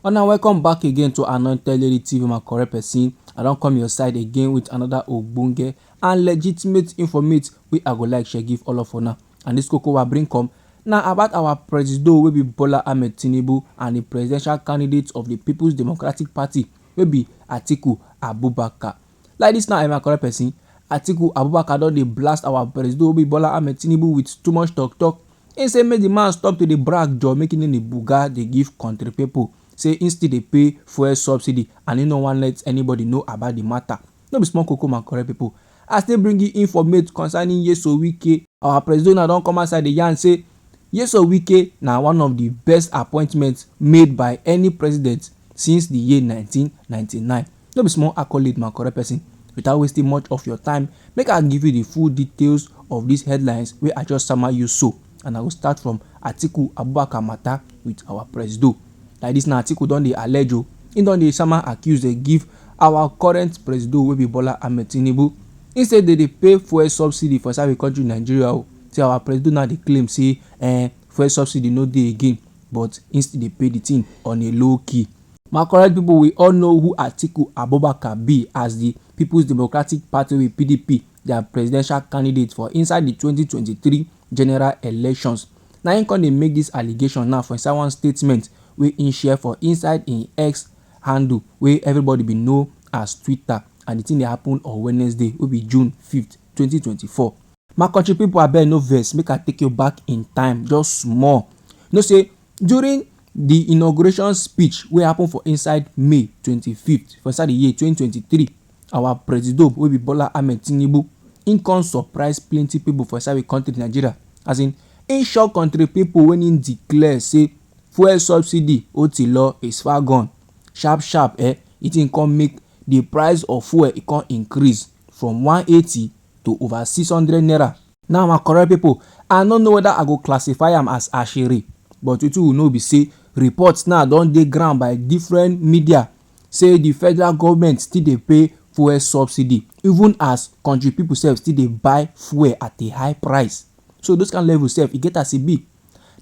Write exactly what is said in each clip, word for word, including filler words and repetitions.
Una welcome back again to Anointed Lady T V, my correct person. I don come your side again with another ogbonge and legitimate informate wey I go like share give all of una. And this koko wey I bring come na about our presido wey be Bola Ahmed Tinubu and the presidential candidate of the People's Democratic Party wey be Atiku Abubakar. Like this now, my correct person, Atiku Abubakar don dey blast our presido wey be Bola Ahmed Tinubu with too much talk talk. He say make the man stop to dey brag, joor, make him no dey buga dey give country people. Say he still dey pay fuel subsidy and he no wan let anybody know about the matter. No be small koko, my correct people. I still bring you informate concerning Nyesom Wike. Our president now don come outside dey yarn say Nyesom Wike na one of the best appointments made by any president since the year nineteen ninety-nine. No be small accolade, my correct person. Without wasting much of your time, make I give you the full details of these headlines wey I just summary you so. And I go start from Atiku Abubakar matter with our presido. Like this now, Atiku don dey allege o. He don dey sama accuse dey give our current presido wey be Bola Ahmed Tinubu. He say they dey pay fuel subsidy for inside the country Nigeria o. Say our presido now dey claim say eh, fuel subsidy no dey again, but he still dey pay the thing on a low key. My correct people, we all know who Atiku Abubakar be as the People's Democratic Party with P D P, their presidential candidate for inside the twenty twenty-three general elections. Na him come dey make this allegation now for inside one statement wey him share for inside him X handle wey everybody bin know as Twitter, and the thing dey happen on Wednesday wey be June fifth, twenty twenty-four. My country people, abeg no vex, make I take you back in time just small. You know say during the inauguration speech wey happen for inside May twenty-fifth for inside the year twenty twenty-three, our presido wey be Bola Ahmed Tinubu, he come surprise plenty people for inside the country Nigeria. As in, he shock country people when he declare say fuel subsidy, otilo, is far gone. Sharp sharp, eh, it thing come make the price of fuel, e come increase from one eighty to over six hundred naira. Now, my correct people, I no know whether I go classify am as ashiri, but wetin we know be say reports now don dey ground by different media say the federal government still dey pay fuel subsidy, even as country people sef still dey buy fuel at a high price. So those kind level sef, e get as e be.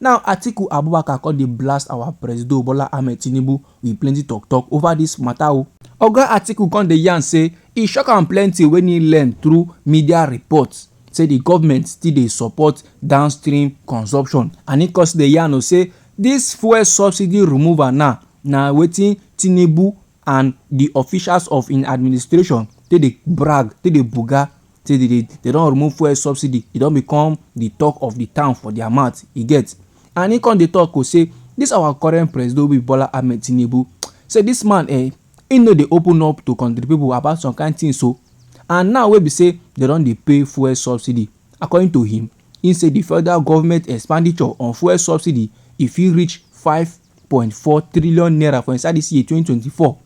Now, Atiku Abubakar come dey blast our presido Bola Ahmed Tinubu with plenty talk talk over this matter o. Oga Atiku come dey yarn say e shock am plenty when he learn through media reports say the government still dey support downstream consumption, and he come still dey yarn o say this fuel subsidy removal now na wetin Tinubu and the officials of im administration take dey brag, take dey buga, say they dey, they don remove fuel subsidy. E don become the talk of the town for their mouth, e get. And he come dey talk o say this our current president wey be Bola Ahmed Tinubu, say this man, eh, he no dey open up to country people about some kind things so. And now wey be say they don dey pay fuel subsidy, according to him, he say the federal government expenditure on fuel subsidy, e fit reach five point four trillion naira for inside this year twenty twenty-four,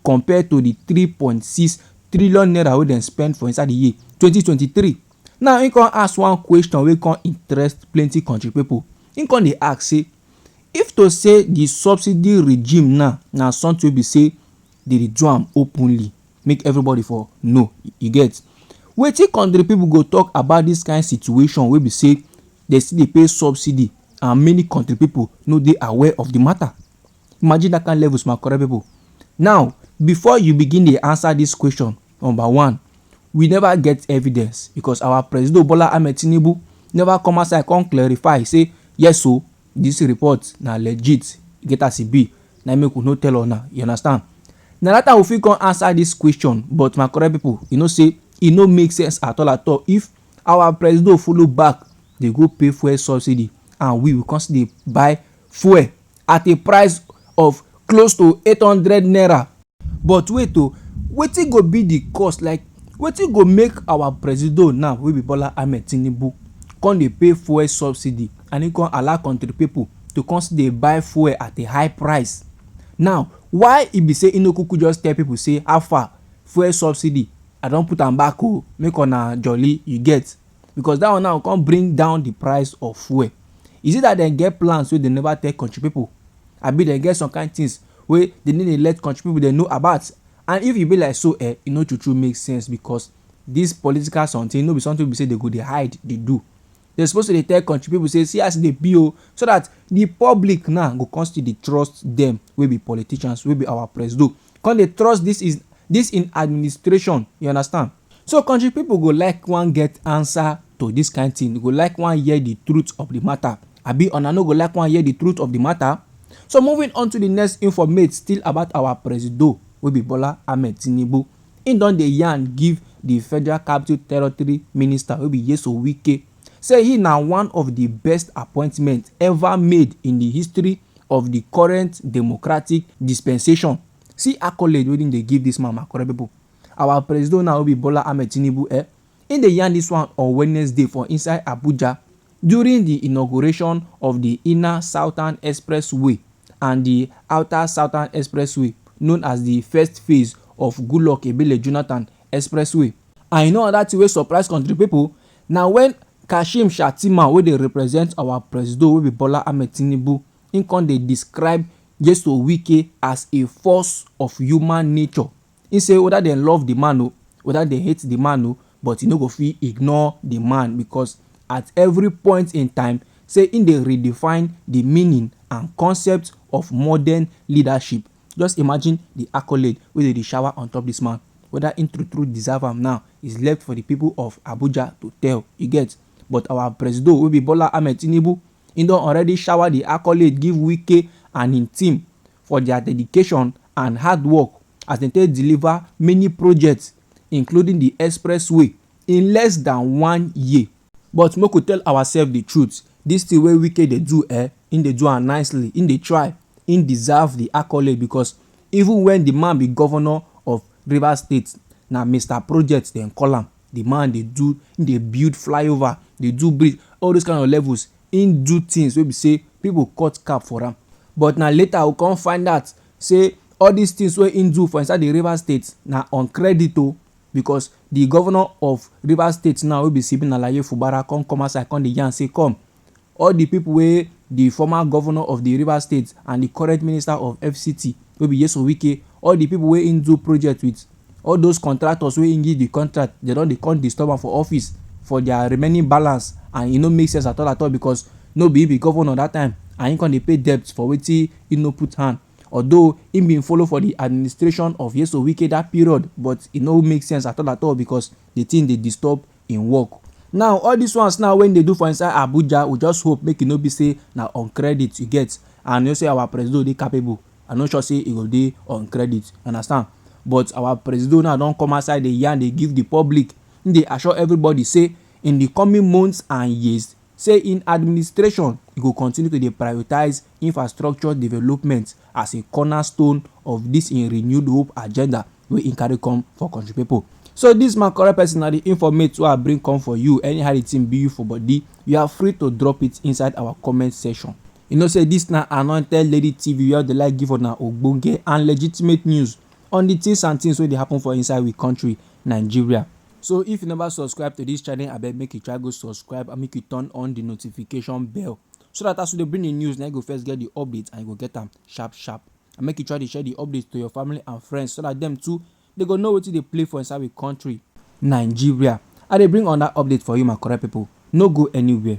compared to the three point six trillion naira wey dem spend for inside the year twenty twenty-three. Now, he come ask one question wey come interest plenty country people. He come dey ask say, if to say the subsidy regime now na something wey be say they dey do am openly, make everybody for know, you get, wetin country people go talk about this kind situation wey be say they still dey pay subsidy and many country people no dey aware of the matter? Imagine that kind levels, my correct people. Now, before you begin dey answer this question, number one, we never get evidence because our Presido Bola Ahmed Tinubu never come outside come clarify say yes o, this report na legit, e get as e be, na make we no tell una, you understand? Na that time we fit come answer this question, but my correct people, you know say e no make sense at all at all if our Presido follow back dey go pay fuel subsidy and we, we come still dey buy fuel at a price of close to eight hundred naira. But wait o, wetin go be the cost? Like, wetin go make our Presido now wey be Bola Ahmed Tinubu come dey pay fuel subsidy and he come allow country people to come still dey buy fuel at a high price? Now, why e be say he no kuku just tell people say, how far, fuel subsidy, I don put am back o, make una jolly, you get? Because that one now come bring down the price of fuel. Is it that dem get plans wey dem never tell country people? Abi dem get some kind things wey dem no dey let country people dem know about? And if e be like so, eh, e no true true make sense because this political something no be something we say they go dey hide, dey do. Dem suppose to dey tell country people say, see as e dey be o, so that the public now go come still dey trust dem wey be politicians, wey be our presido. Come dey trust this is this in administration, you understand? So country people go like wan get answer to this kind thing, go like wan hear the truth of the matter. Abi una no go like wan hear the truth of the matter? So moving on to the next informate, still about our presido wey be Bola Ahmed Tinubu. Im don dey yarn give the Federal Capital Territory minister wey be Nyesom Wike, say he na one of the best appointment ever made in the history of the current democratic dispensation. See accolade wey dem dey give this man, my correct people. Our presido now wey be Bola Ahmed Tinubu, eh, im dey yarn this one on Wednesday for inside Abuja during the inauguration of the Inner Southern Expressway and the Outer Southern Expressway, known as the first phase of Goodluck Ebele Jonathan Expressway. And you know another thing wey surprise country people, na when Kashim Shettima, wey dey represent our presido wey be Bola Ahmed Tinubu, im come dey describe Nyesom Wike as a force of human nature. He say whether dem love the man o, whether dem hate the man o, but you no go fit ignore the man, because at every point in time, say im dey redefine the meaning and concept of modern leadership. Just imagine the accolade wey dem dey shower on top this man. Whether im true true deserve am now is left for the people of Abuja to tell, you get? But our presido wey be Bola Ahmed Tinubu, im don already shower the accolade give Wike and im team for their dedication and hard work as dem take deliver many projects, including the expressway, in less than one year. But make we tell ourselves the truth, this thing wey Wike dey do, eh, im dey do am nicely, im dey try, im deserve the accolade, because even when the man be governor of Rivers State, na Mister Project dem call am. The man dey do, im dey build flyover, dey do bridge, all those kind of levels. Im do things wey be say people cut cap for am. But na later we come find out say all these things wey im do for inside the Rivers State na on credit o, because the governor of Rivers State now, wey be Siminalayi Fubara, come come outside, come dey yarn say, come, all the people wey the former governor of the Rivers State and the current minister of F C T, wey be Nyesom Wike, all the people wey im do project with, all those contractors wey im give the contract, dem don dey come disturb am for office for their remaining balance, and e no make sense at all at all, because no be he be governor that time and he come dey pay debt for wetin he no put hand. Although he been follow for the administration of Nyesom Wike that period, but e no make sense at all at all because the thing dey disturb im work. Now all these ones now wey dey do for inside Abuja, we just hope make e no be say na on credit, you get. And you know say our presido dey capable. I no sure say e go dey on credit, you understand? But our presido now don come outside dey yarn, dey give the public, im dey assure everybody say in the coming months and years, say im administration e go continue to dey prioritize infrastructure development as a cornerstone of this im renewed hope agenda wey im carry come for country people. So this, my correct person, na the informate wey I bring come for you. Anyhow the thing be you for body, you are free to drop it inside our comment section. You know say this na Anointed Lady T V, where dem dey like give una ogbonge and legitimate news on the things and things wey dey happen for inside we country, Nigeria. So if you never subscribe to this channel, abeg make you try go subscribe and make you turn on the notification bell, so that as we dey bring the news, na you go first get the update and you go get am sharp sharp. And make you try to share the update to your family and friends, so that them too, they go know wetin dey play for inside we country, Nigeria. I dey bring on that update for you, my correct people. No go anywhere.